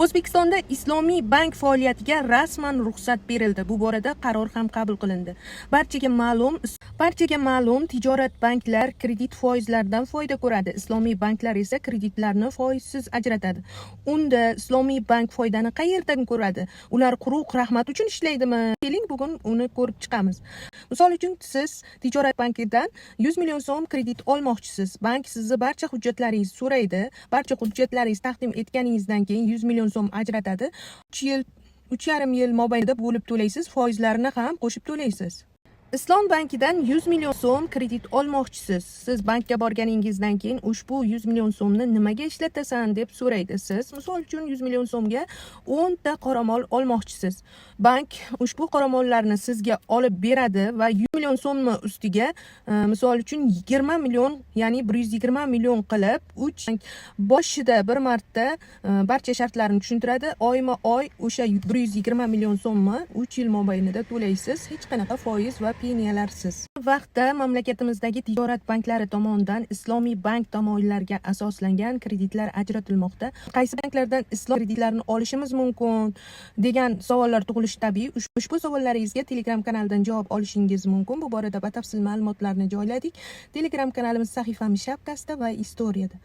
O'zbekistonda islomiy bank faoliyatiga rasman ruxsat berildi. Bu borada qaror ham qabul qilindi. Barchaga ma'lum, tijorat banklar kredit foizlaridan foyda ko'radi. Islomiy banklar esa kreditlarni foizsiz ajratadi. Unda islomiy bank foydani qayerdan ko'radi? Ular quruq rahmat uchun ishlaydimi? Keling, bugun uni ko'rib chiqamiz. Misol uchun, siz tijorat bankidan 100 million so'm kredit olmoqchisiz. Bank sizni barcha hujjatlaringizni so'raydi. Barcha hujjatlaringizni taqdim etganingizdan keyin 100 million so'm ajratadi. 3 yil, 3,5 yil mobaynida bo'lib to'laysiz, foizlarini ham qo'shib to'laysiz. Islom bankidan 100 million so'm kredit olmoqchisiz. Siz bankka borganingizdan keyin ushbu 100 million so'mni nimaga ishlatasan deb so'raydi. Siz, misol uchun, 100 million so'mga 10 ta qoramol olmoqchisiz. Bank ushbu qoramollarni sizga olib beradi va 100 million so'mni ustiga, misol uchun, 20 million, ya'ni 120 million qilib 3 boshida bir marta barcha shartlarni tushuntiradi. Oyma oy o'sha 120 million so'mni 3 yil mobaynida to'laysiz, hech qanaqa foiz va peniyalarsiz. Vaqtda mamlakatimizdagi tijorat banklari tomonidan islomiy bank tamoyillariga asoslangan kreditlar ajratilmoqda. Qaysi banklardan islom kreditlarini olishimiz mumkin degan savollar tug'ilishi tabiiy. Ushbu savollaringizga Telegram kanalidan javob olishingiz mumkin. Bu borada batafsil ma'lumotlarni joyladik. Telegram kanalimiz sahifamiz shapkasida va istoriyada.